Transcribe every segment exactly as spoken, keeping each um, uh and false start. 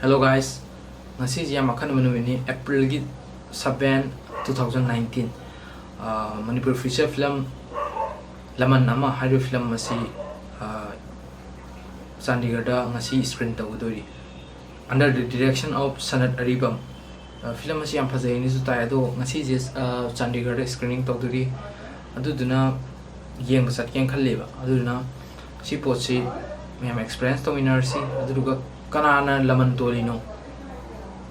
Hello guys, ꯉꯁꯤꯁꯤ ꯌꯥꯝ ꯑꯈꯟꯅꯕ ꯅꯨꯃꯤꯠꯅꯤ, ꯑꯦꯄ꯭ꯔꯤꯜꯒꯤ seven, two thousand nineteen꯫ ꯑꯥ, ꯃꯅꯤꯄꯨꯔ feature film ꯂꯃꯟ ꯑꯃ ꯍꯥꯏꯔꯤꯕ film ꯑꯁꯤ, ꯑꯥ, ꯆꯥꯟꯗꯤꯒꯔꯗ ꯉꯁꯤ screen ꯇꯧꯒꯗꯣꯔꯤ꯫ Under the direction of ꯁꯅꯠ Aribam. Ah, film ꯑꯁꯤ ꯌꯥꯝ ꯐꯖꯩ ꯍꯥꯏꯅꯁꯨ ꯇꯥꯏ, ꯑꯗꯣ ꯉꯁꯤꯁꯦ, ꯑꯥ, ꯆꯥꯟꯗꯤꯒꯔꯗ screening ꯇꯧꯗꯣꯔꯤ꯫ ꯑꯗꯨꯗꯨꯅ ꯌꯦꯡꯕ ꯆꯠꯀꯦꯅ ꯈꯜꯂꯤꯕ꯫ ꯑꯗꯨꯗꯨꯅ ꯁꯤ ꯄꯣꯠꯁꯤ ꯃꯌꯥꯝ experience ꯇꯧꯃꯤꯟꯅꯔꯁꯤ꯫ ꯑꯗꯨꯗꯨꯒ ꯀꯅꯥꯅ ꯂꯃꯟ ꯇꯣꯜꯂꯤꯅꯣ,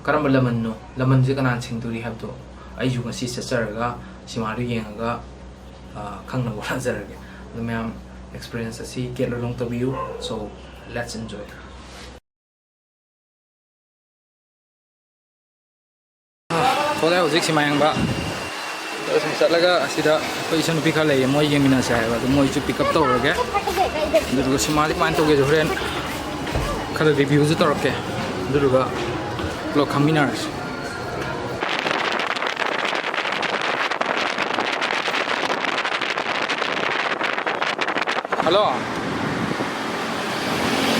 ꯀꯔꯝꯕ ꯂꯃꯟꯅꯣ, ꯂꯃꯟꯁꯦ ꯀꯅꯥꯅ ꯁꯤꯡꯗꯣꯔꯤ ꯍꯥꯏꯕꯗꯣ ꯑꯩꯁꯨ ꯉꯁꯤ ꯆꯠꯆꯔꯒ ꯁꯤꯃꯥꯗꯨ ꯌꯦꯡꯉꯒ, ꯑ, ꯈꯪꯅꯕ ꯍꯣꯠꯅꯖꯔꯒꯦ꯫ ꯑꯗꯨ ꯃꯌꯥꯝ experience ꯑꯁꯤ get along ꯇꯧꯕꯤꯌꯨ꯫ So, let's enjoy꯫ ꯊꯣꯛꯂꯛꯑꯦ ꯍꯧꯖꯤꯛ ꯁꯤꯃꯥ ꯌꯦꯡꯕ꯫ ꯑꯗ ꯁꯨꯝ ꯆꯠꯂꯒ ꯑꯁꯤꯗ ꯑꯩꯈꯣꯏ ꯏꯆꯟꯅꯨꯄꯤ ꯈꯔ ꯂꯩꯌꯦ, ꯃꯣꯏ ꯌꯦꯡꯃꯤꯟꯅꯁꯦ ꯍꯥꯏꯕ, ꯑꯗꯨ ꯃꯣꯏꯁꯨ pick up ꯇꯧꯔꯒꯦ꯫ ꯑꯗꯨꯗꯨꯒ ꯁꯤꯃꯥꯁꯤ ꯀꯃꯥꯏꯅ ꯇꯧꯒꯦꯁꯦ ꯍꯣꯔꯦꯟ ꯈꯔ reviewꯁꯨ ꯇꯧꯔꯛꯀꯦ꯫ ꯑꯗꯨꯗꯨꯒ ꯄꯨꯂꯞ ꯈꯪꯃꯤꯟꯅꯔꯁꯤ꯫ ꯍꯜꯂꯣ꯫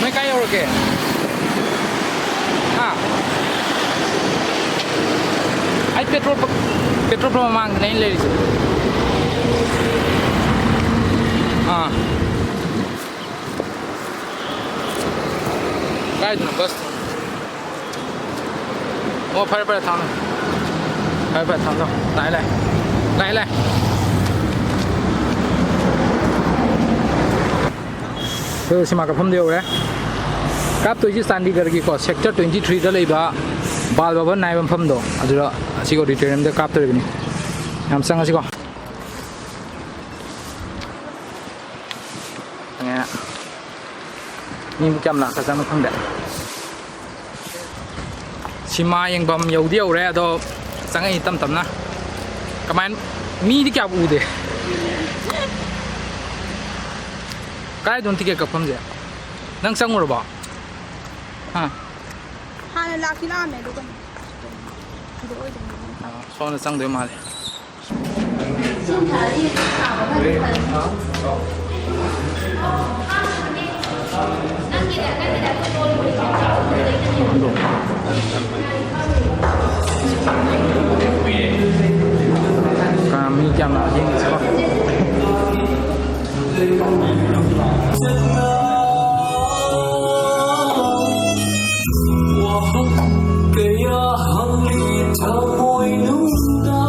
ꯅꯣꯏ ꯀꯥꯏ ꯌꯧꯔꯒꯦ? ꯍꯥ? ꯑꯩ petrol pu-, petrol pump ꯃꯃꯥꯡꯗꯅꯦ ꯑꯩꯅ ꯂꯩꯔꯤꯁꯦ꯫ ꯑꯥ꯫ ꯀꯥꯏꯗꯅꯣ bus? ꯑꯣ, ꯐꯔꯦ, ꯐꯔꯦ, ꯊꯝꯃꯦ꯫ ꯐꯔꯦ, ꯐꯔꯦ, ꯊꯝꯃꯦ, ꯊꯝꯃꯦ꯫ ꯂꯥꯛꯑꯦ, ꯂꯥꯛꯑꯦ꯫ ꯂꯥꯛꯑꯦ, ꯂꯥꯛꯑꯦ꯫ ꯑꯩꯈꯣꯏ ꯁꯤꯃꯥ ꯀꯥꯞꯐꯝꯗ ꯌꯧꯔꯦ꯫ ꯀꯥꯞꯇꯣꯏꯁꯤ ꯆꯥꯟꯗꯤꯒꯔꯒꯤꯀꯣ, sector twenty threeꯗ ꯂꯩꯕ ꯕꯥꯜ ꯚꯕꯟ ꯍꯥꯏꯕ ꯃꯐꯝꯗꯣ, ꯑꯗꯨꯗ ꯑꯁꯤꯒꯤ auditoriumꯗ ꯀꯥꯞꯇꯣꯔꯤꯕꯅꯤ꯫ ꯌꯥꯝ ꯆꯪꯉꯁꯤꯀꯣ꯫ ꯃꯤꯕꯨ ꯀꯌꯥꯝ ꯂꯥꯛꯀꯗꯕꯅꯣ ꯈꯪꯗꯦ꯫ ꯁꯤꯃꯥ ꯌꯦꯡꯐꯝ ꯌꯧꯗꯤ ꯌꯧꯔꯦ, ꯑꯗꯣ ꯆꯪꯉꯛꯏ ꯇꯞ ꯇꯞꯅ꯫ ꯀꯃꯥꯏꯅ, ꯃꯤꯗꯤ ꯀꯌꯥꯕꯨ ꯎꯗꯦ꯫ ꯀꯥꯏꯗꯅꯣ ticket ꯀꯛꯐꯝꯁꯦ? ꯅꯪ ꯆꯪꯉꯨꯔꯕꯣ? ꯍꯥ? ꯍꯥꯟꯅ ꯂꯥꯛꯇꯤ ꯂꯥꯛꯑꯝꯃꯦ, ꯑꯗꯨꯒꯅꯦ, ꯁꯤꯗ ꯑꯣꯏꯗꯣꯏꯅꯦ꯫ ꯑꯥ, ꯁꯣꯝꯗ ꯆꯪꯗꯣꯏ ꯃꯥꯜꯂꯦ꯫ ꯀꯥ ꯃꯤ ꯀꯌꯥꯝ ꯂꯥꯛꯑꯒꯦ ꯌꯦꯡꯁꯤꯀꯣ꯫ ꯋꯥꯍꯪ ꯀꯌꯥ ꯍꯪꯂꯤ ꯊꯃꯣꯏꯅꯨꯡꯗ꯫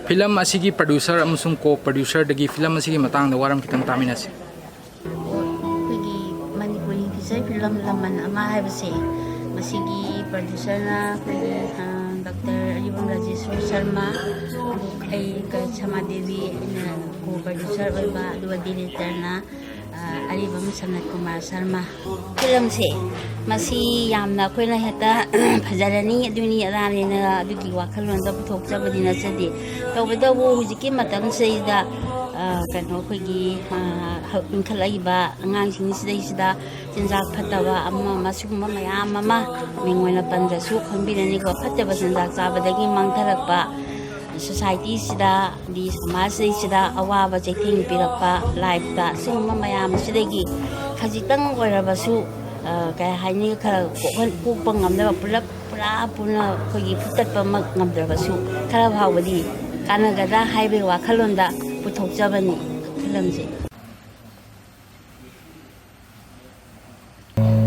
ꯐꯤꯂꯝ ꯑꯁꯤꯒꯤ producer ꯑꯃꯁꯨꯡ co-producerꯗꯒꯤ ꯐꯤꯂꯝ ꯑꯁꯤꯒꯤ ꯃꯇꯥꯡꯗ ꯋꯥꯔꯝ ꯈꯤꯇꯪ ꯇꯥꯃꯤꯟꯅꯁꯤ꯫ ꯑꯩꯈꯣꯏꯒꯤ ꯃꯅꯤꯄꯨꯔꯤ feature film ꯂꯃꯟ ꯑꯃ ꯍꯥꯏꯕꯁꯦ, ꯃꯁꯤꯒꯤ producerꯅ ꯑꯩꯈꯣꯏꯒꯤ, ꯑ, ꯗꯣꯛꯇꯔ ꯑꯔꯤꯕꯝ ꯔꯥꯖꯦꯁꯣꯔ ꯁꯔꯃ, ꯑꯗꯨꯒ ꯑꯩ ꯀ-, ꯁꯃꯥ ꯗꯦꯕꯤ, ꯑꯩꯅ co-producer ꯑꯣꯏꯕ, ꯑꯗꯨꯒ directorꯅ, ꯑ, ꯑꯔꯤꯕꯝ ꯁꯅꯠ ꯀꯨꯃꯥꯔ ꯁꯔꯃ꯫ ꯐꯤꯂꯝꯁꯦ ꯃꯁꯤ ꯌꯥꯝꯅ ꯑꯩꯈꯣꯏꯅ ꯍꯦꯛꯇ ꯐꯖꯔꯅꯤ, ꯑꯗꯨꯅꯤ ꯑꯗꯥꯅꯤꯅ ꯑꯗꯨꯒꯤ ꯋꯥꯈꯜꯂꯣꯟꯗ ꯄꯨꯊꯣꯛꯆꯕꯗꯤ ꯅꯠꯆꯗꯦ꯫ ꯇꯧꯕꯇꯕꯨ ꯍꯧꯖꯤꯛꯀꯤ ꯃꯇꯝꯁꯤꯗꯩꯗ, ꯑ, ꯀꯩꯅꯣ, ꯑꯩꯈꯣꯏꯒꯤ, ꯑ, ꯍꯧ-, ꯏꯟꯈꯠꯂꯛꯏꯕ ꯑꯉꯥꯡꯁꯤꯡꯁꯤꯗꯩꯁꯤꯗ ꯆꯤꯟꯖꯥꯛ ꯐꯠꯇꯕ ꯑꯃ ꯑꯃ ꯁꯤꯒꯨꯝꯕ ꯃꯌꯥꯝ ꯑꯃ ꯃꯤꯡ ꯑꯣꯏꯅ ꯄꯟꯗ꯭ꯔꯁꯨ ꯈꯪꯕꯤꯔꯅꯤꯀꯣ꯫ ꯐꯠꯇꯕ ꯆꯤꯟꯖꯥꯛ ꯆꯥꯕꯗꯒꯤ ꯃꯥꯡꯊꯔꯛꯄ, societyꯁꯤꯗ, ꯑꯃꯗꯤ ꯁꯃꯥꯖꯁꯤꯗꯩꯁꯤꯗ ꯑꯋꯥꯕ ꯆꯩꯊꯦꯡ ꯄꯤꯔꯛꯄ, lifeꯇ ꯁꯤꯒꯨꯝꯕ ꯃꯌꯥꯝ ꯑꯁꯤꯗꯒꯤ ꯈꯖꯤꯛꯇꯪ ꯑꯣꯏꯔꯕꯁꯨ, ꯑ, ꯀꯩ ꯍꯥꯏꯅꯤ, ꯈꯔ ꯀꯣꯛꯍꯟ-, ꯀꯣꯛꯄ ꯉꯝꯅꯕ, ꯄꯨꯂꯞ ꯄꯨꯔꯥ ꯄꯨꯟꯅ ꯑꯩꯈꯣꯏꯒꯤ ꯐꯨꯠꯇꯠꯄꯃꯛ ꯉꯝꯗ꯭ꯔꯕꯁꯨ ꯈꯔ ꯐꯥꯎꯕꯗꯤ ꯀꯥꯟꯅꯒꯗ꯭ꯔꯥ ꯍꯥꯏꯕꯒꯤ ꯋꯥꯈꯜꯂꯣꯟꯗ ꯄꯨꯊꯣꯛꯆꯕꯅꯤ ꯐꯤꯂꯝꯁꯦ꯫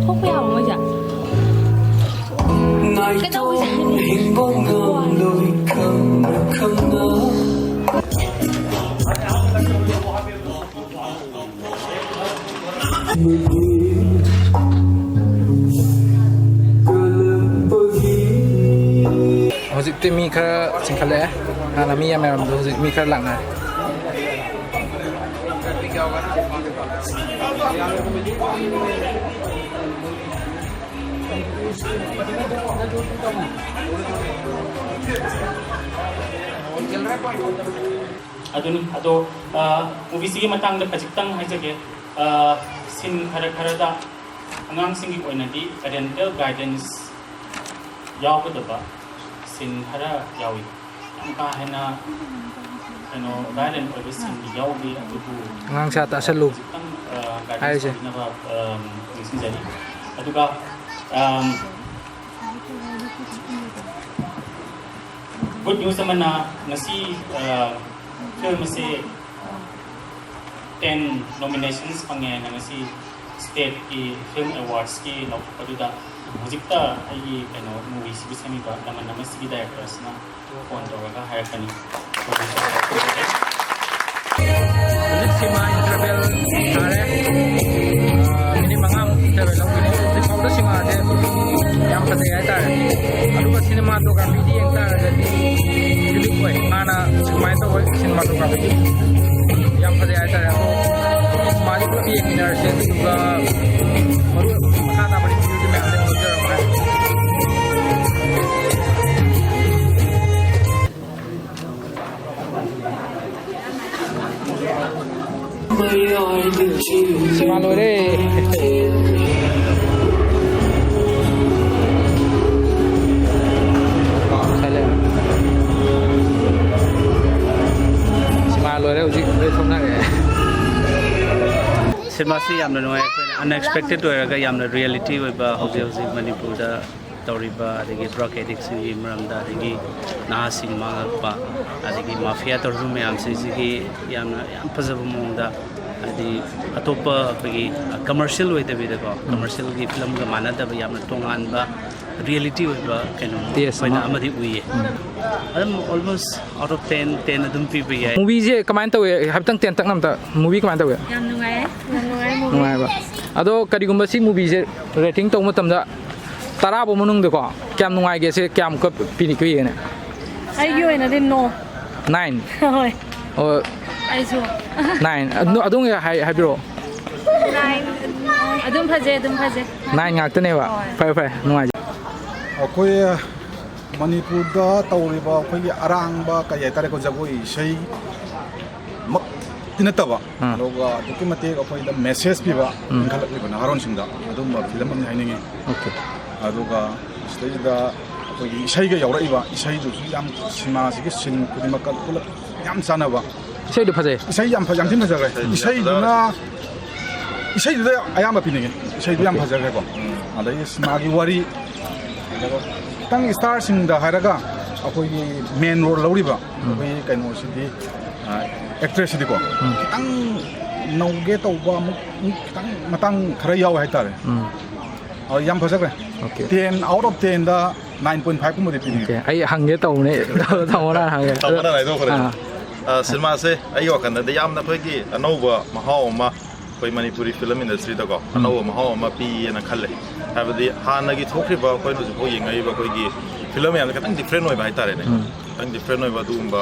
ꯊꯣꯛꯄ ꯌꯥꯕ ꯃꯣꯏꯁꯦ? ꯀꯩꯗꯧꯕ ꯖꯥꯠꯅꯣ? ꯍꯧꯖꯤꯛꯇꯤ ꯃꯤ ꯈꯔ ꯆꯤꯡꯈꯠꯂꯛꯑꯦ꯫ ꯍꯥꯟꯅ ꯃꯤ ꯌꯥꯝ ꯌꯥꯝꯃꯝꯕꯗꯣ ꯍꯧꯖꯤꯛ ꯃꯤ ꯈꯔ ꯂꯥꯛꯅꯔꯦ꯫ ꯑꯗꯨꯅꯤ꯫ ꯑꯗꯣ ꯃꯨꯚꯤꯁꯤꯒꯤ ꯃꯇꯥꯡꯗ ꯈꯖꯤꯛꯇꯪ ꯍꯥꯏꯖꯒꯦ꯫ ꯁꯤꯟ ꯈꯔ ꯈꯔꯗ ꯑꯉꯥꯡꯁꯤꯡꯒꯤ ꯑꯣꯏꯅꯗꯤ ꯄꯦꯔꯦꯟꯇꯦꯜ ꯒꯥꯏꯗꯦꯟꯁ ꯌꯥꯎꯒꯗꯕ ꯁꯤꯟ ꯈꯔ ꯌꯥꯎꯏ꯫ ꯌꯥꯝ ꯀꯥ ꯍꯦꯟꯅ ꯀꯩꯅꯣ ꯚꯥꯏꯂꯦꯟ ꯑꯣꯏꯕ ꯁꯤꯟꯗꯤ ꯌꯥꯎꯗꯦ, ꯑꯗꯨꯕꯨ ꯑꯉꯥꯡ ꯁꯥ ꯇꯥꯁꯜꯂꯨ ꯈꯖꯤꯛꯇꯪ ꯒꯥꯏꯗꯦꯟꯁ ꯍꯥꯏꯔꯤꯁꯦ꯫ ꯇꯧꯕꯤꯅꯕ ꯅꯤꯡꯁꯤꯡꯖꯔꯤ꯫ ꯑꯗꯨꯒ ꯒꯨꯗ ꯅ꯭ꯌꯨꯁ ꯑꯃꯅ ꯉꯁꯤ ꯐꯤꯂꯝ ꯑꯁꯤ ꯇꯦꯟ ꯅꯣꯃꯤꯅꯦꯁꯟꯁ ꯐꯪꯉꯦ ꯍꯥꯏꯅ ꯉꯁꯤ ꯁ꯭ꯇꯦꯠꯀꯤ ꯐꯤꯂꯝ ꯑꯦꯋꯥꯔꯗꯁꯀꯤ ꯂꯥꯎꯊꯣꯛꯄꯗꯨꯗ ꯍꯧꯖꯤꯛꯇ ꯑꯩꯒꯤ ꯀꯩꯅꯣ ꯃꯨꯚꯤꯁꯤꯕꯨ ꯁꯦꯝꯃꯤꯕ ꯂꯃꯟ ꯑꯃꯁꯤꯒꯤ ꯗꯥꯏꯔꯦꯛꯇꯔꯁꯤꯅ ꯐꯣꯟ ꯇꯧꯔꯒ ꯍꯥꯏꯔꯛꯀꯅꯤ꯫ ꯍꯧꯖꯤꯛ ꯁꯤꯃꯥ ꯏꯟꯇꯔꯚꯦꯜ ꯇꯥꯔꯦ꯫ ꯃꯤꯅꯤꯠ ꯃꯉꯥꯃꯨꯛ ꯏꯟꯇꯔꯚꯦꯜ ꯂꯧꯈꯤꯅꯤ꯫ ꯍꯧꯖꯤꯛ ꯐꯥꯎꯗ ꯁꯤꯃꯥꯁꯦ ꯌꯥꯝ ꯐꯖꯩ ꯍꯥꯏꯇꯥꯔꯦ꯫ ꯑꯗꯨꯒ ꯁꯤꯅꯦꯃꯥꯇꯣꯒ꯭ꯔꯥꯐꯤꯗꯤ ꯌꯦꯡ ꯇꯥꯔꯒꯗꯤ ꯌꯨꯅꯤꯛ ꯑꯣꯏ꯫ ꯍꯥꯟꯅ ꯁꯨꯃꯥꯏꯅ ꯇꯧꯕ ꯁꯤꯅꯦꯃꯥꯇꯣꯒ꯭ꯔꯥꯐꯤꯗꯤ ꯌꯥꯝ ꯐꯖꯩ ꯍꯥꯏꯇꯥꯔꯦ꯫ ꯑꯗꯣ ꯁꯤꯃꯥꯁꯤ ꯄꯨꯂꯞ ꯌꯦꯡꯃꯤꯟꯅꯔꯁꯦ꯫ ꯑꯗꯨꯗꯨꯒ ꯃꯔꯨ ꯑꯣꯏꯕ ꯃꯈꯥ ꯇꯥꯕ ꯔꯤꯚ꯭ꯌꯨꯗꯤ ꯃꯌꯥꯝꯗꯒꯤ ꯂꯧꯖꯔꯛꯑꯣ ꯍꯥꯏ꯫ ꯁꯤꯃꯥ ꯂꯣꯏꯔꯦ꯫ ꯁꯤꯃꯥ ꯂꯣꯏꯔꯦ, ꯍꯧꯖꯤꯛ ꯂꯣꯏ ꯊꯣꯛꯅꯔꯦ꯫ ꯁꯤꯃꯥꯁꯤ ꯌꯥꯝꯅ ꯅꯨꯡꯉꯥꯏ꯫ ꯑꯩꯈꯣꯏꯅ ꯑꯟꯑꯦꯛꯁꯄꯦꯛꯇꯦꯠ ꯑꯣꯏꯔꯒ ꯌꯥꯝꯅ ꯔꯤꯌꯦꯂꯤꯇꯤ ꯑꯣꯏꯕ ꯍꯧꯖꯤꯛ ꯍꯧꯖꯤꯛ ꯃꯅꯤꯄꯨꯔꯗ ꯇꯧꯔꯤꯕ, ꯑꯗꯒꯤ ꯗ꯭ꯔꯒ ꯑꯦꯗꯤꯛꯁꯤꯡꯒꯤ ꯃꯔꯝꯗ, ꯑꯗꯒꯤ ꯅꯍꯥꯁꯤꯡ ꯃꯥꯡꯉꯛꯄ, ꯑꯗꯒꯤ ꯃꯥꯐꯤꯌꯥ ꯇꯧꯔꯤꯕ ꯃꯌꯥꯝꯁꯤꯡꯁꯤꯒꯤ ꯌꯥꯝꯅ, ꯌꯥꯝ ꯐꯖꯕ ꯃꯑꯣꯡꯗ, ꯍꯥꯏꯗꯤ ꯑꯇꯣꯞꯄ ꯑꯩꯈꯣꯏꯒꯤ ꯀꯃꯔꯁꯤꯌꯦꯜ ꯑꯣꯏꯗꯕꯤꯗꯀꯣ, ꯀꯃꯔꯁꯤꯌꯦꯜꯒꯤ ꯐꯤꯂꯝꯒ ꯃꯥꯟꯅꯗꯕ ꯌꯥꯝꯅ ꯇꯣꯉꯥꯟꯕ ꯔꯤꯌꯦꯂꯤꯇꯤ ꯑꯣꯏꯕ ꯀꯩꯅꯣ ꯇꯦꯁ ꯑꯩꯈꯣꯏꯅ ꯑꯃ꯫ ꯑꯃꯗꯤ ꯎꯏꯌꯦ꯫ ꯎꯝ꯫ ꯑꯗꯨꯝ almost out of ten, ten ꯑꯗꯨꯝ ꯄꯤꯕ ꯌꯥꯏ꯫ ꯃꯨꯚꯤꯁꯦ ꯀꯃꯥꯏꯅ ꯇꯧꯋꯦ? ꯍꯥꯏꯐꯦꯠꯇꯪ ꯇꯦꯟꯇꯛꯅ ꯑꯝꯇ, ꯃꯨꯚꯤ ꯀꯃꯥꯏꯅ ꯇꯧꯋꯦ? ꯌꯥꯝ ꯅꯨꯡꯉꯥꯏꯌꯦ꯫ ꯌꯥꯝ ꯅꯨꯡꯉꯥꯏ ꯃꯨꯚꯤ꯫ ꯅꯨꯡꯉꯥꯏꯕ꯫ ꯑꯗꯣ ꯀꯔꯤꯒꯨꯝꯕ ꯁꯤ ꯃꯨꯚꯤꯁꯦ ꯔꯦꯇꯤꯡ ꯇꯧꯕ ꯃꯇꯝꯗ ꯇꯔꯥ ꯐꯥꯎ ꯃꯅꯨꯡꯗꯀꯣ ꯀꯌꯥꯝ ꯅꯨꯡꯉꯥꯏꯒꯦ? ꯁꯦ ꯀꯌꯥꯃꯨꯛꯀ ꯄꯤꯅꯤ, ꯄꯤꯒꯦꯅꯦ? ꯑꯩꯒꯤ ꯑꯣꯏꯅꯗꯤ ꯅꯣ꯫ ꯅꯥꯏꯟ? ꯍꯣꯏ꯫ ꯑꯣ, ꯑꯩꯁꯨ꯫ ꯅꯥꯏꯟ꯫ ꯑꯗꯣ ꯑꯗꯣꯝꯒꯤ ꯍꯥꯏ-, ꯍꯥꯏꯕꯤꯔꯛꯑꯣ꯫ ꯅꯥꯏꯟ꯫ ꯑꯗꯨꯝ ꯐꯖꯩ, ꯑꯗꯨꯝ ꯐꯖꯩ꯫ ꯅꯥꯏꯟ ꯉꯥꯛꯇꯅꯦꯕ? ꯍꯣꯏ꯫ ꯐꯔꯦ, ꯐꯔꯦ, ꯅꯨꯡꯉꯥꯏꯖꯔꯦ꯫ ꯑꯩꯈꯣꯏ ꯃꯅꯤꯄꯨꯔꯗ ꯇꯧꯔꯤꯕ ꯑꯩꯈꯣꯏꯒꯤ ꯑꯔꯥꯡꯕ ꯀꯩ ꯍꯥꯏꯇꯥꯔꯦꯀꯣ, ꯖꯒꯣꯏ ꯏꯁꯩ ꯃꯛꯇꯤ ꯅꯠꯇꯕ, ꯑꯥ꯫ ꯑꯗꯨꯒ ꯑꯗꯨꯛꯀꯤ ꯃꯇꯤꯛ ꯑꯩꯈꯣꯏꯗ ꯃꯦꯁꯦꯖ ꯄꯤꯕ, ꯎꯝ꯫ ꯏꯟꯈꯠꯂꯛꯂꯤꯕ ꯅꯍꯥꯔꯣꯟꯁꯤꯡꯗ ꯑꯗꯨꯝꯕ ꯐꯤꯂꯝ ꯑꯃꯅꯤ ꯍꯥꯏꯅꯤꯡꯉꯤ꯫ ꯑꯣꯀꯦ꯫ ꯑꯗꯨꯒ ꯁꯤꯗꯩꯁꯤꯗ ꯑꯩꯈꯣꯏꯒꯤ ꯏꯁꯩꯒ ꯌꯥꯎꯔꯛꯏꯕ, ꯏꯁꯩꯗꯨꯁꯨ ꯌꯥꯝ, ꯁꯤꯅꯦꯃꯥꯁꯤꯒꯤ ꯁꯤꯟ ꯈꯨꯗꯤꯡꯃꯛꯀ ꯄꯨꯂꯞ ꯌꯥꯝ ꯆꯥꯟꯅꯕ꯫ ꯏꯁꯩꯗꯨ ꯐꯖꯩ꯫ ꯏꯁꯩ ꯌꯥꯝ ꯐ-, ꯌꯥꯝ ꯊꯤꯅ ꯐꯖꯈ꯭ꯔꯦ꯫ ꯏꯁꯩꯗꯨ ꯌꯥꯝ ꯏꯁꯩꯗꯨꯅ, ꯐꯖꯈ꯭ꯔꯦ꯫ ꯏꯁꯩꯗꯨꯗ ꯑꯌꯥꯝꯕ ꯄꯤꯅꯤꯡꯉꯦ꯫ ꯏꯁꯩꯗꯨ ꯌꯥꯝ ꯐꯖꯈ꯭ꯔꯦꯀꯣ꯫ ꯎꯝ꯫ ꯑꯗꯒꯤ ꯃꯥꯒꯤ ꯋꯥꯔꯤ, ꯈꯤꯇꯪ ꯏꯁꯇꯥꯔꯁꯤꯡꯗ ꯍꯥꯏꯔꯒ ꯑꯩꯈꯣꯏꯒꯤ ꯃꯦꯟ ꯔꯣꯜ ꯂꯧꯔꯤꯕ ꯎꯝ꯫ ꯑꯩꯈꯣꯏꯒꯤ ꯀꯩꯅꯣꯁꯤꯗꯤ, ꯑ, ꯑꯦꯛꯇ꯭ꯔꯦꯁꯁꯤꯗꯤꯀꯣ, ꯎꯝ꯫ ꯈꯤꯇꯪ ꯅꯧꯒꯦ ꯇꯧꯕ ꯑꯃꯨꯛ, ꯑꯃꯨꯛ ꯈꯤꯇꯪ ꯃꯇꯥꯡ ꯈꯔ ꯌꯥꯎꯋꯦ ꯍꯥꯏꯇꯥꯔꯦ꯫ ꯎꯝ꯫ ꯑ, ꯌꯥꯝ ꯐꯖꯈ꯭ꯔꯦ꯫ ꯑꯣꯀꯦ꯫ Ten out of tenꯗ nine point five ꯀꯨꯝꯕꯗꯤ ꯄꯤꯅꯤꯡꯉꯦ꯫ ꯑꯣꯀꯦ꯫ ꯑꯩ ꯍꯪꯒꯦ ꯇꯧꯕꯅꯦ꯫ ꯇꯥꯃꯣꯅ ꯍꯥꯟꯅ ꯍꯪꯒꯦ꯫ ꯇꯥꯃꯣꯅ ꯍꯥꯏꯗꯣꯛꯈ꯭ꯔꯦ꯫ ꯑꯥ꯫ ꯑ, ꯁꯤꯅꯦꯃꯥꯁꯦ ꯑꯩꯒꯤ ꯋꯥꯈꯜꯗꯗꯤ ꯌꯥꯝꯅ ꯑꯩꯈꯣꯏꯒꯤ ꯑꯅꯧꯕ ꯃꯍꯥꯎ ꯑꯃ ꯑꯩꯈꯣꯏ ꯃꯅꯤꯄꯨꯔꯤ ꯐꯤꯂꯝ ꯏꯟꯗꯁꯇ꯭ꯔꯤꯗꯀꯣ ꯎꯝ꯫ ꯑꯅꯧꯕ ꯃꯍꯥꯎ ꯑꯃ ꯄꯤꯌꯦꯅ ꯈꯜꯂꯦ꯫ ꯍꯥꯏꯕꯗꯤ ꯍꯥꯟꯅꯒꯤ ꯊꯣꯛꯈ꯭ꯔꯤꯕ ꯑꯩꯈꯣꯏꯅ ꯍꯧꯖꯤꯛꯐꯥꯎ ꯌꯦꯡꯉꯛꯏꯕ ꯑꯩꯈꯣꯏꯒꯤ ꯐꯤꯂꯝ ꯃꯌꯥꯝꯁꯦ ꯈꯤꯇꯪ ꯗꯤꯐ꯭ꯔꯦꯟ ꯑꯣꯏꯕ ꯍꯥꯏꯇꯥꯔꯦꯅꯦ꯫ ꯎꯝ꯫ ꯈꯤꯇꯪ ꯗꯤꯐ꯭ꯔꯦꯟ ꯑꯣꯏꯕ ꯑꯗꯨꯒꯨꯝꯕ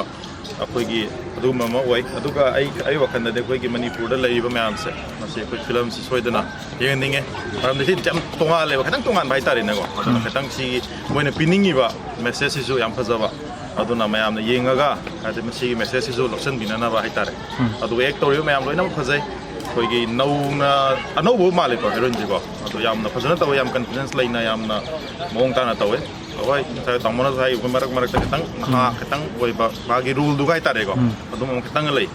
ꯑꯩꯈꯣꯏꯒꯤ ꯑꯗꯨꯒꯨꯝꯕ ꯑꯃ ꯑꯣꯏ꯫ ꯑꯗꯨꯒ ꯑꯩ, ꯑꯩ ꯋꯥꯈꯜꯗꯗꯤ ꯑꯩꯈꯣꯏꯒꯤ ꯃꯅꯤꯄꯨꯔꯗ ꯂꯩꯔꯤꯕ ꯃꯌꯥꯝꯁꯦ, ꯃꯁꯤ ꯑꯩꯈꯣꯏ ꯐꯤꯂꯝꯁꯤ ꯁꯣꯏꯗꯅ ꯌꯦꯡꯍꯟꯅꯤꯡꯉꯦ꯫ ꯃꯔꯝꯗꯤ ꯁꯤꯗꯤ ꯌꯥꯝ ꯇꯣꯉꯥꯜꯂꯦꯕ, ꯈꯤꯇꯪ ꯇꯣꯉꯥꯟꯕ ꯍꯥꯏꯇꯥꯔꯦꯅꯦꯀꯣ꯫ ꯑꯗꯨꯅ ꯎꯝ꯫ ꯈꯤꯇꯪ ꯁꯤꯒꯤ ꯃꯣꯏꯅ ꯄꯤꯅꯤꯡꯉꯤꯕ ꯃꯦꯁꯦꯖꯁꯤꯁꯨ ꯌꯥꯝ ꯐꯖꯕ꯫ ꯑꯗꯨꯅ ꯃꯌꯥꯝꯅ ꯌꯦꯡꯉꯒ, ꯍꯥꯏꯗꯤ ꯃꯁꯤꯒꯤ ꯃꯦꯁꯦꯖꯁꯤꯁꯨ ꯂꯧꯁꯤꯟꯕꯤꯅꯅꯕ ꯍꯥꯏꯇꯥꯔꯦ꯫ ꯎꯝ꯫ ꯑꯗꯨꯒ ꯑꯦꯛ ꯇꯧꯔꯤꯕ ꯃꯌꯥꯝ ꯂꯣꯏꯅꯃꯛ ꯐꯖꯩ꯫ ꯑꯩꯈꯣꯏꯒꯤ ꯅꯧꯅ, ꯑꯅꯧꯕ ꯃꯥꯜꯂꯦꯀꯣ ꯍꯦꯔꯣꯏꯟꯁꯤꯀꯣ꯫ ꯑꯗꯣ ꯌꯥꯝꯅ ꯐꯖꯅ ꯇꯧꯋꯦ, ꯌꯥꯝ ꯀꯟꯐꯤꯗꯦꯟꯁ ꯂꯩꯅ, ꯌꯥꯝꯅ ꯃꯑꯣꯡ ꯇꯥꯅ ꯇꯧꯋꯦ꯫ ꯍꯣꯏ, ꯉꯁꯥꯏ ꯇꯥꯃꯣꯅꯁꯨ ꯍꯥꯏꯈꯤꯕ ꯃꯔꯛ ꯃꯔꯛꯇ ꯈꯤꯇꯪ ꯅꯍꯥ ꯎꯝ꯫ ꯈꯤꯇꯪ ꯑꯣꯏꯕ ꯃꯥꯒꯤ ꯔꯣꯜꯗꯨꯒ ꯍꯥꯏꯇꯥꯔꯦꯀꯣ꯫ ꯎꯝ꯫ ꯑꯗꯨꯝ ꯑꯃ ꯈꯤꯇꯪ ꯂꯩ꯫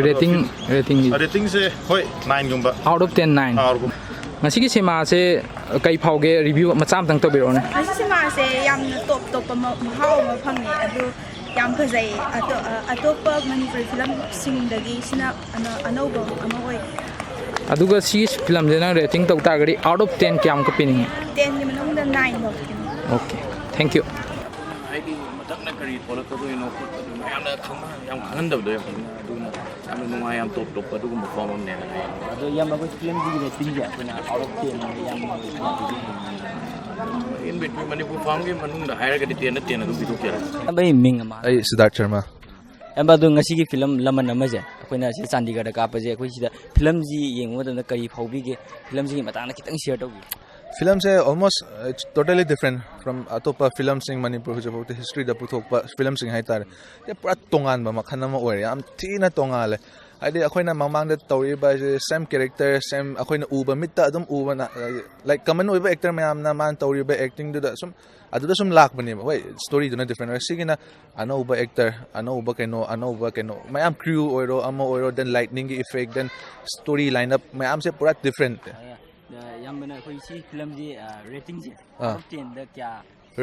ꯔꯦꯇꯤꯡ, ꯑꯗꯣ ꯔꯦꯇꯤꯡꯗꯤ? ꯔꯦꯇꯤꯡꯁꯦ, ꯍꯣꯏ, ꯅꯥꯏꯟꯒꯨꯝꯕ꯫ Out of ten, nine. Ah, out of ꯉꯁꯤꯒꯤ ꯁꯤꯃꯥꯁꯦ ꯀꯩ ꯐꯥꯎꯒꯦ? ꯔꯤꯚ꯭ꯌꯨ ꯃꯆꯥ ꯑꯝꯇꯪ ꯇꯧꯕꯤꯔꯛꯑꯣꯅꯦ꯫ ꯉꯁꯤ ꯁꯤꯃꯥꯁꯦ ꯌꯥꯝꯅ ꯇꯣꯞ ꯇꯣꯞꯄ ꯃ-, ꯃꯍꯥꯎ ꯑꯃ ꯐꯪꯉꯦ꯫ ꯑꯗꯨ ꯌꯥꯝ ꯐꯖꯩ꯫ ꯑꯇꯣ-, ꯑ-, ꯑꯇꯣꯞꯄ ꯃꯅꯤꯄꯨꯔꯤ ꯐꯤꯂꯝꯁꯤꯡꯗꯒꯤ ꯁꯤꯅ ꯑꯅ-, ꯑꯅꯧꯕ ꯑꯃ ꯑꯣꯏ꯫ ꯑꯗꯨꯒ ꯁꯤꯒꯤ ꯐꯤꯂꯝꯁꯦ ꯅꯪ ꯔꯦꯇꯤꯡ ꯇꯧ ꯇꯥꯔꯒꯗꯤ, out of ten ꯀꯌꯥꯃꯨꯛꯀ ꯄꯤꯅꯤꯡꯉꯤ? Ten ꯒꯤ ꯃꯅꯨꯡꯗ nine ꯐꯥꯎ ꯄꯤꯅꯤꯡꯉꯤ꯫ Okay, thank you. ꯍꯥꯏꯗꯤ ꯃꯊꯪꯗ ꯀꯔꯤ ꯊꯣꯛꯂꯛꯀꯗꯣꯏꯅꯣ ꯈꯣꯠꯀꯗꯣꯏꯅꯣ ꯃꯌꯥꯝꯅ ꯈꯪꯅ-, ꯌꯥꯝ ꯈꯪꯍꯟꯗꯕꯗꯣ ꯌꯥꯝ ꯐꯖꯅ ꯑꯗꯨꯒꯨꯝꯕ ꯌꯥꯝꯅ ꯅꯨꯡꯉꯥꯏ, ꯌꯥꯝ ꯇꯣꯞ ꯇꯣꯞꯄ ꯑꯗꯨꯒꯨꯝꯕ ꯐꯣꯝ ꯑꯃꯅꯦꯅ ꯍꯥꯏꯌꯦ꯫ ꯑꯗꯣ ꯏꯌꯥꯝꯕ, ꯑꯩꯈꯣꯏ ꯐꯤꯂꯝꯁꯤꯒꯤ ꯔꯦꯇꯤꯡꯁꯦ ꯑꯩꯈꯣꯏꯅ out of ten ꯌꯥꯝꯅ ꯀꯌꯥ ꯄꯤꯕꯤꯅꯤꯡꯉꯤ? In between ꯃꯅꯤꯄꯨꯔ ꯐꯥꯝꯒꯤ ꯃꯅꯨꯡꯗ ꯍꯥꯏꯔꯒꯗꯤ ten ꯗ ten ꯑꯗꯨꯝ ꯄꯤꯊꯣꯛꯆꯔꯦ꯫ ꯏꯌꯥꯝꯕꯒꯤ ꯃꯤꯡ ꯑꯃ? ꯑꯩ ꯁꯤꯗꯥꯔꯠ ꯁꯔꯃ꯫ ꯏꯌꯥꯝꯕ, ꯑꯗꯨ ꯉꯁꯤꯒꯤ ꯐꯤꯂꯝ ꯂꯃꯟ ꯑꯃꯁꯦ ꯑꯩꯈꯣꯏꯅ ꯁꯤꯗ ꯆꯥꯟꯗꯤꯒꯔꯗ ꯀꯥꯞꯄꯁꯦ, ꯑꯩꯈꯣꯏ ꯁꯤꯗ ꯐꯤꯂꯝꯁꯤ ꯌꯦꯡꯕ ꯃꯇꯝꯗ ꯀꯔꯤ ꯐꯥꯎꯕꯤꯒꯦ? ꯐꯤꯂꯝꯁꯤꯒꯤ ꯃꯇꯥꯡꯗ ꯈꯤꯇꯪ ꯁꯤꯌꯔ ꯇꯧꯕꯤꯌꯨ꯫ ꯐꯤꯂꯝꯁꯦ almost it's totally different from ꯑꯇꯣꯞꯄ ꯐꯤꯂꯝꯁꯤꯡ, ꯃꯅꯤꯄꯨꯔ ꯍꯧꯖꯤꯛꯐꯥꯎꯗ ꯍꯤꯁꯇ꯭ꯔꯤꯗ ꯄꯨꯊꯣꯛꯄ ꯐꯤꯂꯝꯁꯤꯡ ꯍꯥꯏꯇꯥꯔꯦ꯫ ꯁꯤ ꯄꯨꯔꯥ ꯇꯣꯉꯥꯟꯕ ꯃꯈꯜ ꯑꯃ ꯑꯣꯏꯔꯦ, ꯌꯥꯝ ꯊꯤꯅ ꯇꯣꯉꯥꯜꯂꯦ꯫ ꯍꯥꯏꯗꯤ ꯑꯩꯈꯣꯏꯅ ꯃꯃꯥꯡꯗ ꯇꯧꯔꯤꯕ ꯍꯥꯏꯁꯦ same character, same, ꯑꯩꯈꯣꯏꯅ ꯎꯕ, ꯃꯤꯠꯇ ꯑꯗꯨꯝ ꯎꯕ, like common ꯑꯣꯏꯕ ꯑꯦꯛꯇꯔ ꯃꯌꯥꯝꯅ ꯃꯥꯅ ꯇꯧꯔꯤꯕ ꯑꯦꯛꯇꯤꯡꯗꯨꯗ ꯁꯨꯝ, ꯑꯗꯨꯗ ꯁꯨꯝ ꯂꯥꯛꯄꯅꯦꯕ꯫ ꯍꯣꯏ, ꯁ꯭ꯇꯣꯔꯤꯗꯨꯅ ꯗꯤꯐ꯭ꯔꯦꯟ ꯑꯣꯏꯔꯦ꯫ ꯁꯤꯒꯤꯅ ꯑꯅꯧꯕ ꯑꯦꯛꯇꯔ, ꯑꯅꯧꯕ ꯀꯩꯅꯣ, ꯑꯅꯧꯕ ꯀꯩꯅꯣ ꯃꯌꯥꯝ, ꯀ꯭ꯔꯤꯌꯨ ꯑꯣꯏꯔꯣ, ꯑꯃ ꯑꯣꯏꯔꯣ, then ꯂꯥꯏꯠꯅꯤꯡꯒꯤ effect, then story line up ꯃꯌꯥꯝꯁꯦ ꯄꯨꯔꯥ ꯗꯤꯐ꯭ꯔꯦꯟ꯫ ꯑ, ꯏꯌꯥꯝꯕꯅ ꯑꯩꯈꯣꯏ ꯁꯤ ꯐꯤꯂꯝꯁꯤ, ꯑ, ꯔꯦꯇꯤꯡꯁꯦ ꯑꯥ꯫ ꯑꯥꯎꯠ ꯑꯣꯐ ꯇꯦꯟꯗ ꯀꯌꯥ?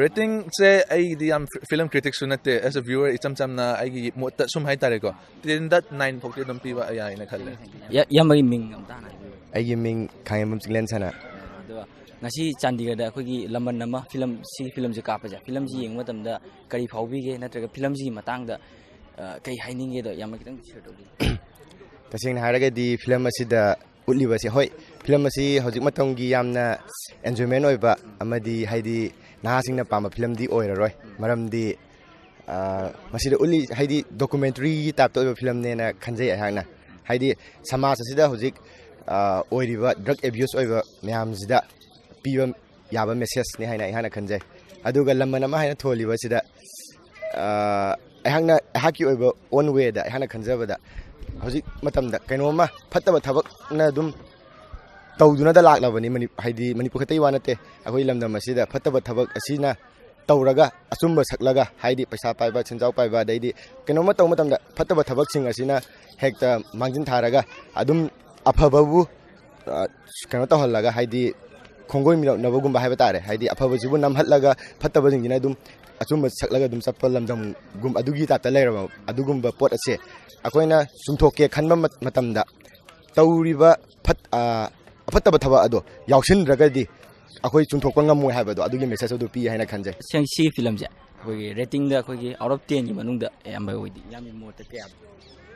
ꯔꯦꯇꯤꯡꯁꯦ ꯑꯩꯒꯤꯗꯤ ꯌꯥꯝ ꯐꯤꯂꯝ ꯀ꯭ꯔꯤꯇꯤꯛꯁꯨ ꯅꯠꯇꯦ, as a viewer ꯏꯆꯝ ꯆꯝꯅ ꯑꯩꯒꯤ ꯃꯣꯠꯇ ꯁꯨꯝ ꯍꯥꯏꯇꯥꯔꯦꯀꯣ, ꯇꯦꯟꯗ ꯅꯥꯏꯟ ꯐꯥꯎꯗꯤ ꯑꯗꯨꯝ ꯄꯤꯕ ꯌꯥꯏꯅ ꯈꯜꯂꯦ꯫ ꯏꯌꯥ-, ꯏꯌꯥꯝꯕꯒꯤ ꯃꯤꯡ ꯑꯝꯇ ꯍꯥꯟꯅ ꯍꯥꯏꯕꯤꯌꯨ꯫ ꯑꯩꯒꯤ ꯃꯤꯡ ꯈꯥꯉꯦꯝꯕꯝ ꯆꯤꯡꯂꯦꯟ ꯁꯅꯥ꯫ ꯑꯗꯣ ꯉꯁꯤ ꯆꯥꯟꯗꯤꯒꯔꯗ ꯑꯩꯈꯣꯏꯒꯤ ꯂꯃꯟ ꯑꯃ ꯐꯤꯂꯝ, ꯁꯤ ꯐꯤꯂꯝꯁꯦ ꯀꯥꯞꯄꯁꯦ, ꯐꯤꯂꯝꯁꯤ ꯌꯦꯡꯕ ꯃꯇꯝꯗ ꯀꯔꯤ ꯐꯥꯎꯕꯤꯒꯦ, ꯅꯠꯇ꯭ꯔꯒ ꯐꯤꯂꯝꯁꯤꯒꯤ ꯃꯇꯥꯡꯗ, ꯑ, ꯀꯩ ꯍꯥꯏꯅꯤꯡꯒꯦꯗꯣ ꯏꯌꯥꯝꯕ ꯈꯤꯇꯪ ꯁꯤꯌꯔ ꯇꯧꯕꯤꯌꯨ꯫ ꯇꯁꯦꯡꯅ ꯍꯥꯏꯔꯒꯗꯤ ꯐꯤꯂꯝ ꯑꯁꯤꯗ ꯎꯠꯂꯤꯕꯁꯦ, ꯍꯣꯏ, ꯐꯤꯂꯝ ꯑꯁꯤ ꯍꯧꯖꯤꯛ ꯃꯇꯝꯒꯤ ꯌꯥꯝꯅ ꯑꯦꯟꯖꯣꯏꯃꯦꯟ ꯑꯣꯏꯕ ꯑꯃꯗꯤ ꯍꯥꯏꯗꯤ ꯅꯍꯥꯁꯤꯡꯅ ꯄꯥꯝꯕ ꯐꯤꯂꯝꯗꯤ ꯑꯣꯏꯔꯔꯣꯏ꯫ ꯃꯔꯝꯗꯤ, ꯑ, ꯃꯁꯤꯗ ꯎꯠꯂꯤ ꯍꯥꯏꯗꯤ ꯗꯣꯀꯨꯃꯦꯟꯇꯔꯤꯒꯤ ꯇꯥꯏꯞꯇ ꯑꯣꯏꯕ ꯐꯤꯂꯝꯅꯦꯅ ꯈꯟꯖꯩ ꯑꯩꯍꯥꯛꯅ꯫ ꯍꯥꯏꯗꯤ ꯁꯃꯥꯖ ꯑꯁꯤꯗ ꯍꯧꯖꯤꯛ, ꯑ, ꯑꯣꯏꯔꯤꯕ ꯗ꯭ꯔꯒ ꯑꯦꯕ꯭ꯌꯨꯁ ꯑꯣꯏꯕ ꯃꯌꯥꯝꯁꯤꯗ ꯄꯤꯕ ꯌꯥꯕ ꯃꯦꯁꯦꯖꯅꯤ ꯍꯥꯏꯅ ꯑꯩꯍꯥꯛꯅ ꯈꯟꯖꯩ꯫ ꯑꯗꯨꯒ ꯂꯃꯟ ꯑꯃ ꯍꯥꯏꯅ ꯊꯣꯜꯂꯤꯕꯁꯤꯗ, ꯑ, ꯑꯩꯍꯥꯛꯅ, ꯑꯩꯍꯥꯛꯀꯤ ꯑꯣꯏꯕ ꯑꯣꯟ ꯋꯦꯗ ꯑꯩꯍꯥꯛꯅ ꯈꯟꯖꯕꯗ, ꯍꯧꯖꯤꯛ ꯃꯇꯝꯗ ꯀꯩꯅꯣꯝꯃ ꯐꯠꯇꯕ ꯊꯕꯛꯅ ꯑꯗꯨꯝ ꯇꯧꯗꯨꯅꯗ ꯂꯥꯛꯂꯕꯅꯤ꯫ ꯃꯅꯤ-, ꯍꯥꯏꯗꯤ ꯃꯅꯤꯄꯨꯔ ꯈꯛꯇꯒꯤ ꯋꯥ ꯅꯠꯇꯦ, ꯑꯩꯈꯣꯏ ꯂꯝꯗꯝ ꯑꯁꯤꯗ ꯐꯠꯇꯕ ꯊꯕꯛ ꯑꯁꯤꯅ ꯇꯧꯔꯒ ꯑꯆꯨꯝꯕ ꯁꯛꯂꯒ, ꯍꯥꯏꯗꯤ ꯄꯩꯁꯥ ꯄꯥꯏꯕ, ꯁꯦꯟꯖꯥꯎ ꯄꯥꯏꯕ, ꯑꯗꯩꯗꯤ ꯀꯩꯅꯣꯝꯃ ꯇꯧꯕ ꯃꯇꯝꯗ ꯐꯠꯇꯕ ꯊꯕꯛꯁꯤꯡ ꯑꯁꯤꯅ ꯍꯦꯛꯇ ꯃꯥꯡꯖꯤꯟ ꯊꯥꯔꯒ ꯑꯗꯨꯝ ꯑꯐꯕꯕꯨ, ꯑ, ꯀꯩꯅꯣ ꯇꯧꯍꯜꯂꯒ, ꯍꯥꯏꯗꯤ ꯈꯣꯡꯒꯣꯏ ꯃꯤꯅꯣꯛꯅꯕꯒꯨꯝꯕ ꯍꯥꯏꯕ ꯇꯥꯔꯦ, ꯍꯥꯏꯗꯤ ꯑꯐꯕꯁꯤꯕꯨ ꯅꯝꯍꯠꯂꯒ ꯐꯠꯇꯕꯁꯤꯡꯁꯤꯅ ꯑꯗꯨꯝ ꯑꯆꯨꯝꯕ ꯁꯛꯂꯒ ꯑꯗꯨꯝ ꯆꯠꯄ ꯂꯝꯗꯝꯒꯨꯝ ꯑꯗꯨꯒꯤ ꯇꯥꯏꯞꯇ ꯂꯩꯔꯕ ꯑꯗꯨꯒꯨꯝꯕ ꯄꯣꯠ ꯑꯁꯦ ꯑꯩꯈꯣꯏꯅ ꯆꯨꯝꯊꯣꯛꯀꯦ ꯈꯟꯕ ꯃꯠ-, ꯃꯇꯝꯗ ꯇꯧꯔꯤꯕ ꯐꯠ-, ꯑ, ꯑꯐꯠꯇꯕ ꯊꯕꯛ ꯑꯗꯣ ꯌꯥꯎꯁꯤꯟꯗ꯭ꯔꯒꯗꯤ ꯑꯩꯈꯣꯏ ꯆꯨꯝꯊꯣꯛꯄ ꯉꯝꯃꯣꯏ ꯍꯥꯏꯕꯗꯣ ꯑꯗꯨꯒꯤ ꯃꯦꯁꯦꯖ ꯑꯗꯨ ꯄꯤ ꯍꯥꯏꯅ ꯈꯟꯖꯩ꯫ ꯁꯦꯡ-, ꯁꯤ ꯐꯤꯂꯝꯁꯦ ꯑꯩꯈꯣꯏꯒꯤ ꯔꯦꯇꯤꯡꯗ ꯑꯩꯈꯣꯏꯒꯤ ꯑꯥꯎꯠ ꯑꯣꯐ ꯇꯦꯟꯒꯤ ꯃꯅꯨꯡꯗ ꯑꯌꯥꯝꯕ ꯑꯣꯏꯗꯤ ꯏꯌꯥꯝꯕꯒꯤ ꯃꯣꯠꯇ ꯀꯌꯥ?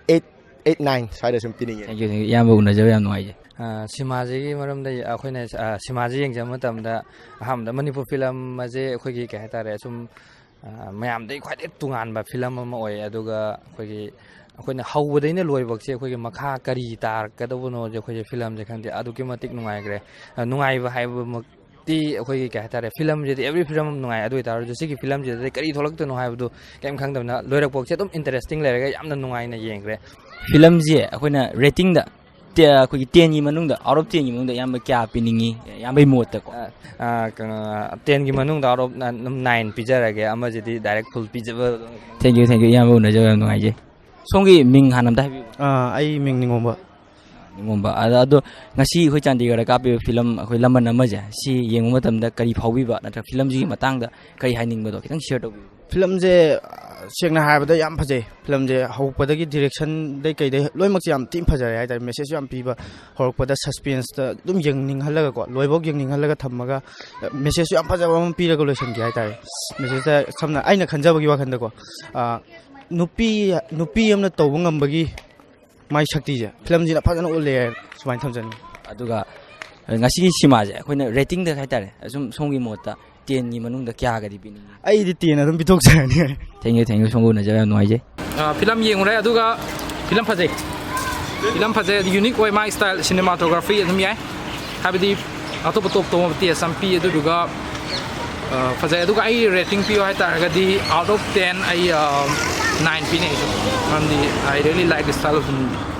ꯑꯩꯠ, ꯑꯩꯠ, ꯅꯥꯏꯟ ꯁ꯭ꯋꯥꯏꯗ ꯁꯨꯝ ꯄꯤꯅꯤꯡꯉꯦ꯫ Thank you, thank you. ꯏꯌꯥꯝꯕ ꯎꯅꯖꯕ ꯌꯥꯝ ꯅꯨꯡꯉꯥꯏꯖꯩ꯫ ꯑ, ꯁꯤꯃꯥꯁꯤꯒꯤ ꯃꯔꯝꯗ ꯑꯩꯈꯣꯏꯅ, ꯑ, ꯁꯤꯃꯥꯁꯤ ꯌꯦꯡꯖꯕ ꯃꯇꯝꯗ ꯑꯍꯥꯟꯕꯗ ꯃꯅꯤꯄꯨꯔ ꯐꯤꯂꯝ ꯑꯁꯦ ꯑꯩꯈꯣꯏꯒꯤ ꯀꯩ ꯍꯥꯏꯇꯥꯔꯦ, ꯁꯨꯝ, ꯑ, ꯃꯌꯥꯝꯗꯒꯤ ꯈ꯭ꯋꯥꯏꯗꯒꯤ ꯇꯣꯉꯥꯟꯕ ꯐꯤꯂꯝ ꯑꯃ ꯑꯣꯏ꯫ ꯑꯗꯨꯒ ꯑꯩꯈꯣꯏꯒꯤ, ꯑꯩꯈꯣꯏꯅ ꯍꯧꯕꯗꯩꯅ ꯂꯣꯏꯕꯛꯁꯦ ꯑꯩꯈꯣꯏꯒꯤ ꯃꯈꯥ ꯀꯔꯤ ꯇꯥꯔꯛꯀꯗꯕꯅꯣꯁꯦ ꯑꯩꯈꯣꯏꯁꯦ ꯐꯤꯂꯝꯁꯦ ꯈꯪꯗꯦ ꯑꯗꯨꯛꯀꯤ ꯃꯇꯤꯛ ꯅꯨꯡꯉꯥꯏꯈ꯭ꯔꯦ꯫ ꯑ, ꯅꯨꯡꯉꯥꯏꯕ ꯍꯥꯏꯕꯃꯛ ꯇꯤ ꯑꯩꯈꯣꯏꯒꯤ ꯀꯩ ꯍꯥꯏꯇꯥꯔꯦ, ꯐꯤꯂꯝꯁꯤꯗꯤ every film ꯅꯨꯡꯉꯥꯏ, ꯑꯗꯨ ꯑꯣꯏꯇꯥꯔꯁꯨ ꯁꯤꯒꯤ ꯐꯤꯂꯝꯁꯤꯗꯗꯤ ꯀꯔꯤ ꯊꯣꯛꯂꯛꯇꯣꯏꯅꯣ ꯍꯥꯏꯕꯗꯨ ꯀꯩꯝ ꯈꯪꯗꯕꯅ ꯂꯣꯏꯔꯛꯄꯁꯦ ꯑꯗꯨꯝ interesting ꯂꯩꯔꯒ ꯌꯥꯝꯅ ꯅꯨꯡꯉꯥꯏꯅ ꯌꯦꯡꯈ꯭ꯔꯦ꯫ ꯐꯤꯂꯝꯁꯦ ꯑꯩꯈꯣꯏꯅ ꯔꯦꯇꯤꯡꯗ, ꯑꯩꯈꯣꯏꯒꯤ ꯇꯦꯟꯒꯤ ꯃꯅꯨꯡꯗ, out of tenꯒꯤ ꯃꯅꯨꯡꯗ ꯏꯌꯥꯝꯕ ꯀꯌꯥ ꯄꯤꯅꯤꯡꯉꯤ? ꯏꯌꯥꯝꯕꯒꯤ ꯃꯣꯠꯇꯀꯣ꯫ ꯑ, ꯑ, ꯀꯩꯅꯣ, tenꯒꯤ ꯃꯅꯨꯡꯗ out of ꯑꯗꯨꯝ nine ꯄꯤꯖꯔꯒꯦ, ꯑꯃꯁꯤꯗꯤ direct full ꯄꯤꯖꯕ꯫ Thank you, thank you, ꯏꯌꯥꯝꯕ ꯎꯅꯖꯕ ꯌꯥꯝ ꯅꯨꯡꯉꯥꯏꯖꯩ꯫ ꯁꯣꯝꯒꯤ ꯃꯤꯡ ꯍꯥꯟꯅ ꯑꯝꯇ ꯍꯥꯏꯕꯤꯌꯨ꯫ ꯑꯥ, ꯑꯩ ꯃꯤꯡ ꯅꯤꯉꯣꯝꯕ꯫ ꯅꯤꯉꯣꯝꯕ꯫ ꯑꯗ, ꯑꯗꯣ ꯉꯁꯤ ꯑꯩꯈꯣꯏ ꯆꯥꯟꯗꯤꯒꯔꯗ ꯀꯥꯞꯄꯤꯕ ꯐꯤꯂꯝ, ꯑꯩꯈꯣꯏ ꯂꯃꯟ ꯑꯃꯁꯦ, ꯁꯤ ꯌꯦꯡꯕ ꯃꯇꯝꯗ ꯀꯔꯤ ꯐꯥꯎꯕꯤꯕ, ꯅꯠꯇ꯭ꯔꯒ ꯐꯤꯂꯝꯁꯤꯒꯤ ꯃꯇꯥꯡꯗ ꯀꯔꯤ ꯍꯥꯏꯅꯤꯡꯕꯗꯣ ꯈꯤꯇꯪ share ꯇꯧꯕꯤꯌꯨ꯫ ꯐꯤꯂꯝꯁꯦ, ꯑ, ꯁꯦꯡꯅ ꯍꯥꯏꯔꯕꯗ ꯌꯥꯝ ꯐꯖꯩ꯫ ꯐꯤꯂꯝꯁꯦ ꯍꯧꯔꯛꯄꯗꯒꯤ directionꯗꯩ ꯀꯩꯗꯩ ꯂꯣꯏꯅꯃꯛꯁꯦ ꯌꯥꯝ ꯊꯤꯅ ꯐꯖꯔꯦ ꯍꯥꯏꯇꯥꯔꯦ꯫ Messageꯁꯨ ꯌꯥꯝ ꯄꯤꯕ, ꯍꯧꯔꯛꯄꯗ suspenseꯇ ꯑꯗꯨꯝ ꯌꯦꯡꯅꯤꯡꯍꯜꯂꯒꯀꯣ, ꯂꯣꯏꯐꯥꯎ ꯌꯦꯡꯅꯤꯡꯍꯜꯂꯒ ꯊꯝꯃꯒ, ꯑ, message ꯌꯥꯝ ꯐꯖꯕ ꯑꯃ ꯄꯤꯔꯒ ꯂꯣꯏꯁꯤꯟꯒꯦ ꯍꯥꯏꯇꯥꯔꯦ꯫ Messageꯇ ꯁꯝꯅ ꯑꯩꯅ ꯈꯟꯖꯕꯒꯤ ꯋꯥꯈꯜꯗꯀꯣ, ꯑ, ꯅꯨꯄꯤ, ꯅꯨꯄꯤ ꯑꯃꯅ ꯇꯧꯕ ꯉꯝꯕꯒꯤ ꯃꯥꯏ ꯁꯛꯇꯤꯁꯦ ꯐꯤꯂꯝꯁꯤꯅ ꯐꯖꯅ ꯎꯠꯂꯦ ꯍꯥꯏꯅ ꯁꯨꯃꯥꯏꯅ ꯊꯝꯖꯅꯤꯡꯉꯤ꯫ ꯑꯗꯨꯒ ꯉꯁꯤꯒꯤ ꯁꯤꯃꯥꯁꯦ ꯑꯩꯈꯣꯏꯅ ꯔꯦꯇꯤꯡꯗ ꯍꯥꯏꯇꯥꯔꯦ, ꯑꯁꯨꯝ ꯁꯣꯝꯒꯤ ꯃꯣꯠꯇ tenꯒꯤ ꯃꯅꯨꯡꯗ ꯀꯌꯥꯒꯗꯤ ꯄꯤꯅꯤꯡꯉꯤ? ꯑꯩꯗꯤ ten ꯑꯗꯨꯝ ꯄꯤꯊꯣꯛꯆꯔꯅꯤ꯫ Thank you, thank you, ꯁꯣꯝꯒ ꯎꯅꯖꯕ ꯌꯥꯝ ꯅꯨꯡꯉꯥꯏꯖꯩ꯫ ꯑ, ꯐꯤꯂꯝ ꯌꯦꯡꯉꯨꯔꯦ, ꯑꯗꯨꯒ ꯐꯤꯂꯝ ꯐꯖꯩ꯫ ꯐꯤꯂꯝ ꯐꯖꯩ, ꯑꯗꯨ unique ꯑꯣꯏ, ꯃꯥꯒꯤ style, cinematography ꯑꯗꯨꯝ ꯌꯥꯏ, ꯍꯥꯏꯕꯗꯤ ꯑꯇꯣꯞ ꯑꯇꯣꯞ ꯇꯣꯉꯥꯟꯕ taste ꯑꯃ ꯄꯤ꯫ ꯑꯗꯨꯗꯨꯒ, ꯑ, ꯐꯖꯩ꯫ ꯑꯗꯨꯒ ꯑꯩ rating ꯄꯤꯌꯣ ꯍꯥꯏꯇꯥꯔꯒꯗꯤ, out of ten ꯑꯩ, ꯑ, nine ꯄꯤꯅꯤ ꯑꯩꯁꯨ, ꯃꯔꯝꯗꯤ I really like the style of the movie꯫